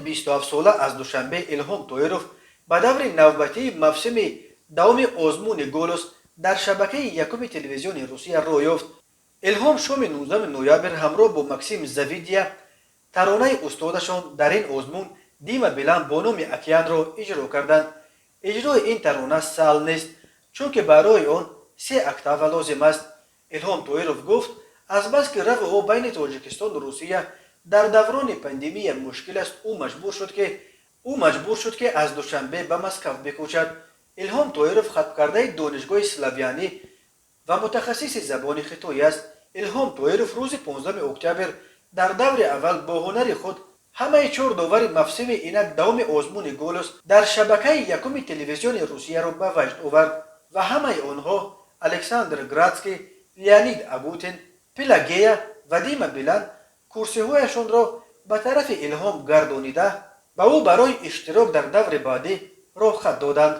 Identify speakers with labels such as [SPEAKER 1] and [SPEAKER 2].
[SPEAKER 1] 27сола аз Душанбе Илҳом Тоиров ба даври навбатии мавсими давоми озмуни «Голос» дар шабакаи якуми телевизиони Русия роҳ ёфт. Илҳом шоми 19 ноябр ҳамроҳ бо Максим Завидия таронаи устодашон дар ин озмун Дима Билан бо номи «Океанро» иҷро карданд. Иҷрои ин тарона саҳл нест, чунки барои он се октава лозим аст. Илҳом Тоиров гуфт, азбаски раву о байни Тоҷикистону Русия дар даврони пандемия мушкил аст, ӯ маҷбур шуд, ки аз Душанбе ба Москав бикӯчад. Илҳом Тоиров хатмкардаи Донишгоҳи славянӣ ва мутахассиси забони хитоӣ аст. Илҳом Тоиров рӯзи 15 октябр дар даври аввал бо ҳунари худ ҳамаи чор довари мавсими инак давоми озмуни «Голос» дар шабакаи якуми телевизиони Русияро ба ваҷд овард ва ҳамаи онҳо, Александр Градский, Леонид Агутин, Пелагея ва Дима Билан, курсиҳояшонро ба тарафи Илҳом гардонида, ба ӯ барои иштирок дар даври баъдӣ роҳхат доданд.